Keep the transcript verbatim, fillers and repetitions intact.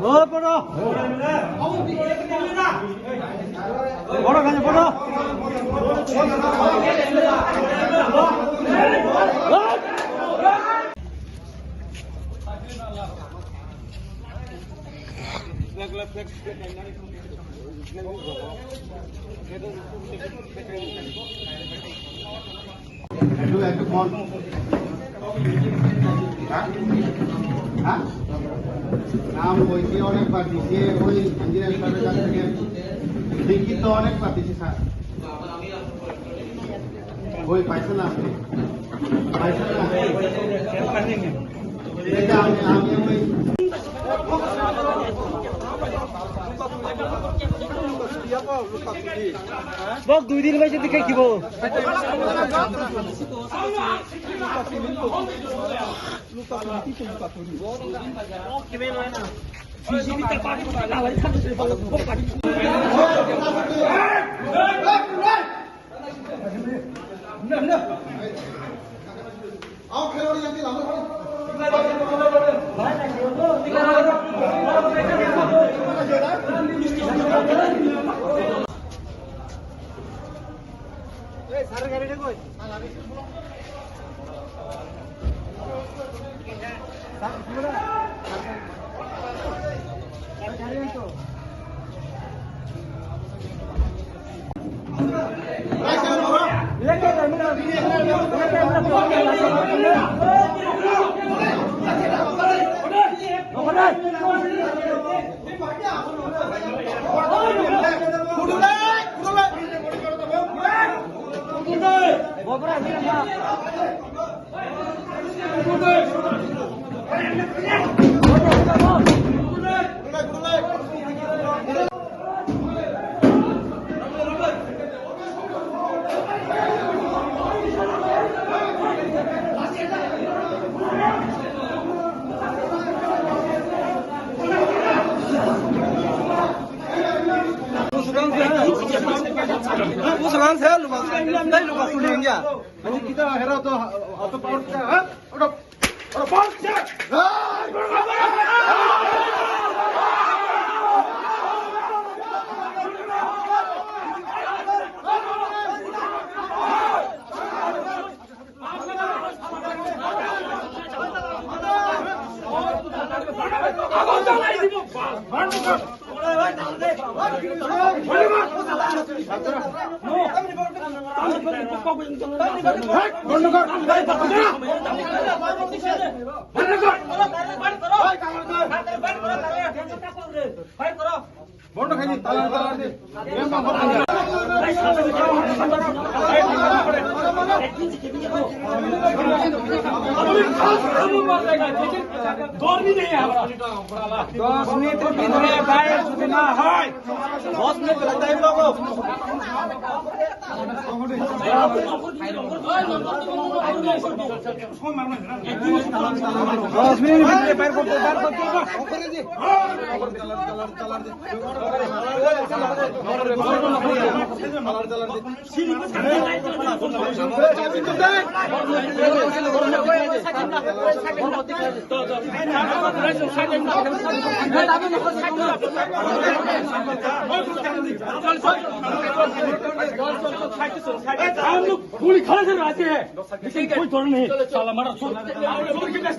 Boro, boro. Boro, kanya, boro. একটু, একটু ফোন। হ্যাঁ? হ্যাঁ? নাম বইতে অনেকবার দিছে, ওই ইঞ্জিনিয়ার সাহেবের কাছ থেকে লিখিত অনেকবার দিছে, স্যার। ওই পাইছে না আপনি? পাইছে না? এটা আমি, আমি ওই Bok dui din bai jodi khai kibo. Musulan saya lupa, saya lupa kuliah ya. Nanti kita hera tuh atau power kita, ha? Udah, udah power kita. বন্ধ খাই দিন, তালা, তালা দে। দশ মিনিটের ভিতরে বাইরে যদি না হয়, দশ মিনিট বেলা টাইম লাগো। দশ মিনিট ভিতরে বার করতে, বার করতে। हम लोग गोली खाने से राजी है, लेकिन कोई डर नहीं, साला हमारा चोर, चोर के पास